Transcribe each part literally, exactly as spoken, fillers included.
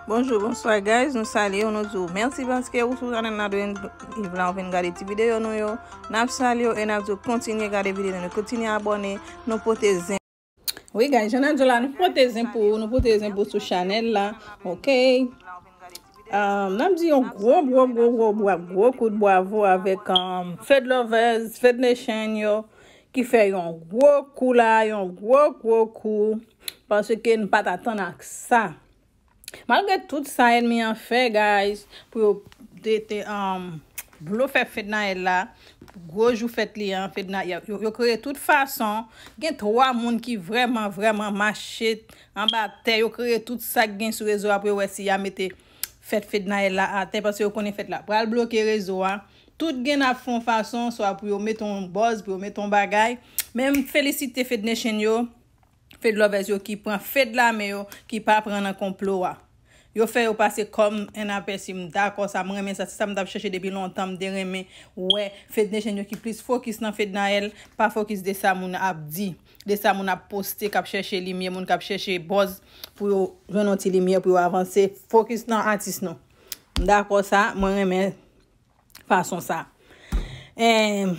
Bonjou, bonswa guys, nou salye w, nou di w mèsi paske ou sou chanèl Nadouin Yves la, ou vin gade ti videyo nou yo. N ap salye w e n ap di w kontinye gade videyo nou, kontinye abòne, nou pote zen. Wi guys, jan n ap di w la, nou pote zen pou ou, nou pote zen pou ou sou chanèl la, ok? Um, n ap di yon gwo, gwo, gwo, gwo, bwa, gwo kout bwavo avèk um, Fed Lovers, Fed Nation yo, ki fè yon gwo kou la, yon gwo, gwo kou, paske n pa t atann ak sa. Malgre tout sa ènmi an fè, guys, pou yo te, te um, blofè Fednaelle la, gwo jou fèt li an, Fedna, yo, yo, yo kreye tout fason. Gen twa moun ki vrèman, vrèman mache anba tè. Yo kreye tout sa k gen sou rezo a pou yo wè si y a mete fèt Fednaelle la atè, paske yo konnen fèt la pral bloke rezo a. Tout gen ap fè yon fason, swa pou yo mete yon buzz, pou yo mete yon bagay. Men m felisite Fed Nation yo, Fed Lovers yo ki pran Fed lame yo, ki pa pran nan konplo a. Yo fè yo pase kòm en apèsi, m dakò sa, m renmen sa, se sa m t ap chèche depi lontan, m te renmen wè Fed Nation yo ki plis fokis nan Fednaelle, pa fokis de sa moun ap di, de sa moun ap poste, k ap chèche limyè, moun k ap chèche buzz pou yo jwenn yon ti limyè pou yo avanse, fokis nan atis nou. M dakò sa, mwen renmen fason sa. Em,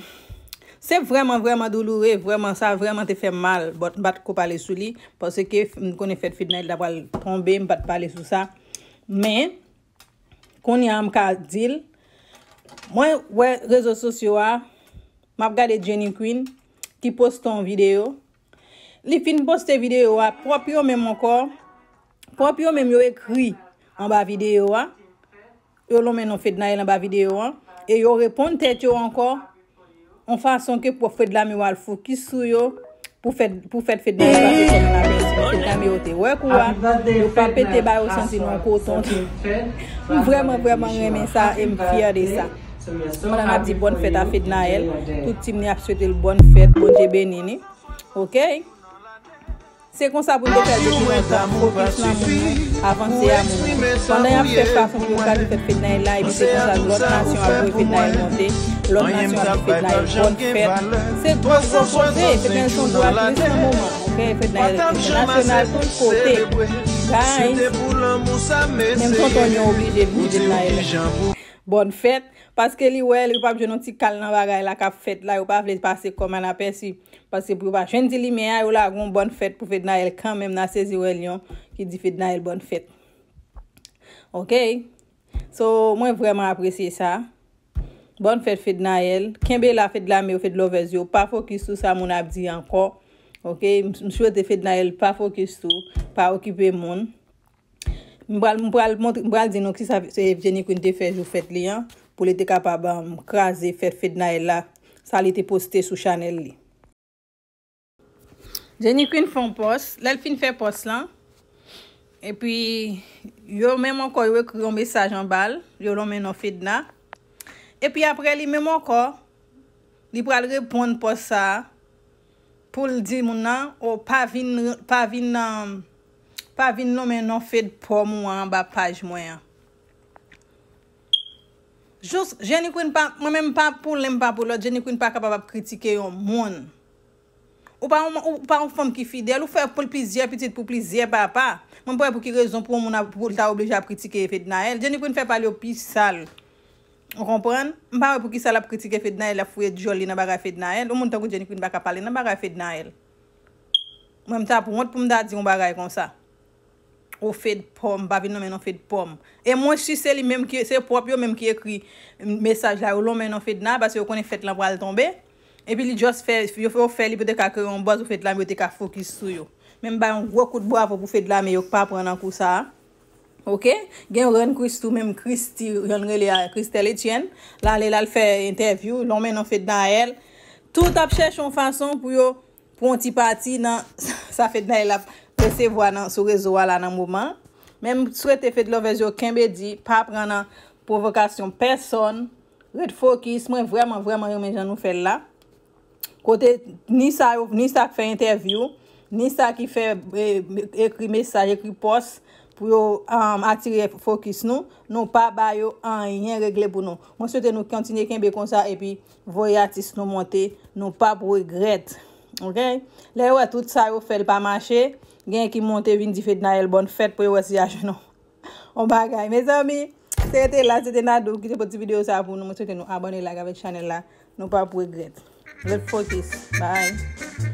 se vrèman, vrèman douloure, vrèman, sa vrèman te fè m mal, but m pa t ko pale sou li, paske m konnen fèt Fednaelle la pral tonbe, m pa t pale sou sa. Men, kounye a m ka di l, mwen wè rezo sosyo a, m ap gade Jenny Queen ki poste yon videyo. Li fin poste videyo a, pwòp yo menm ankò, pwòp yo menm yo ekri anba videyo a. Yo lonmen non Fednaelle anba videyo an, e yo reponn tèt yo ankò, yon fason ke pwòp Fed lame yo al fokis sou yo, pou fèt, pou fèt Fednaelle pase kòm en apèsi. Fed lame yo te wè kou a, yo pa pete ba yo santi nan koton. M vrèman, vrèman renmen sa e m fyè de sa. Mwen la n ap di bòn fèt a Fednaelle, tout tim li ap swete l bòn fèt, Bondye beni ni. Ok? Se konsa pou n te fè l depi lontan, fokis nan moun nou, avanse a moun nou. Pandan y ap fè fason pou yo gate fèt Fednaelle la, epi se konsa lòt nasyon ap voye Fednaelle monte, lòt nasyon ap di Fednaelle bòn fèt. Se gwo gwo koze, Fednaelle se yon gwo aktris nan moman, ok? Fednaelle entènasyonal tout kote. Guys, menm tonton yo oblije di Fednaelle bòn fèt, paske li wè li p ap jwenn yon ti kal nan bagay la k ap fèt la, yo pa vle pase kòm anapèsi. Paske pou yo pa jwenn ti limyè a, yo lage yon bòn fèt pou Fednaelle kanmenm, n a sezi wè lyon ki di Fednaelle bòn fèt. Ok? So, mwen vrèman apresye sa. Bòn fèt Fednaelle. Kenbe la Fed lame yo, Fed lovers yo. Pa fokis sou sa moun ap di ankò. Ok? M, m swete Fednaelle pa fokis sou, pa okipe moun. M pral, m pral montre, m pral di nou kisa se Jenny Queen te fè jou fèt li an, pou li te kapab, um, kraze fèt Fednaelle la, sa li te poste sou chanèl li. Jenny Queen fè yon pòs, lè l fin fè pòs lan, epi yo menm ankò, yo ekri yon mesaj anba l, yo lonmen non Fedna. Epi apre li menm ankò, li pral reponn pòs sa a, pou l di moun nan, o, pa vin, pa vin, um, pa vin lonmen non Fed pòm ou an anba paj mwen an. Jous, Jenny Queen pa, mwen menm pa pou len m pa pou lòt, Jenny Queen pa kapab ap kritike yon moun. Ou pa yon, ou pa yon fanm ki fidèl, ou fè pou plizyè pitit pou plizyè papa. Mwen pa wè pou ki rezon pou yon moun ap, pou l ta oblije ap kritike Fednaelle. Jenny Queen fè pa l yo pi sal. Ou konprann? M pa wè pou kisa l ap kritike Fednaelle, l ap fouye dyòl li nan bagay Fednaelle. Yon moun tankou Jenny Queen pa ka pale nan bagay Fednaelle. Mwen, m t ap wont pou m ta di yon bagay konsa. Ou Fed pòm, pa vin nonmen non Fed pòm. E mwen si se li menm ki, se pwòp yo menm ki ekri mesaj la, yo lonmen non Fedna, paske yo konnen fèt lan pral tonbe. Epi li just fè, yo fè, yo fè li pou te ka kreye yon buzz, ou Fed lame yo te ka fokis sou yo. Men m bay yon gwo kout bwavo pou Fed lame yo k pa pran nan kou sa a. Ok? Gen Run Christie menm, Christie, jan l rele a, Christelle Etienne. L ale, l al fè entèvyou, lonmen non Fednaelle. Tout ap chèche yon fason pou yo pran yon ti pati nan sa Fednaelle ap resevwa nan, sou rezo a la nan moman. Men m swete Fed lovers yo kenbe di, pa pran nan pwovokasyon pèsonn. Ret fokis, mwen vrèman, vrèman renmen jan nou fè l la. Kote ni sa yo, ni sa k fè entèvyou, ni sa ki fè, e, ekri mesaj, ekri pòs pou yo, um, atire fokis nou, nou pa ba yo anyen regle pou nou. Mwen swete nou kontinye kenbe konsa epi voye atis nou monte, nou p ap regrèt. Ok? Lè yo wè tout sa yo fè l pa mache, gen ki monte vin di Fednaelle bòn fèt pou yo wè si y a jwenn yon, Yon bagay. Mezanmi, se te la, se te Nadou ki te pote ti videyo sa pou nou. Mwen swete nou abòne, like avèk chanèl la. Nou p ap regrèt. Ret fokis. Bye.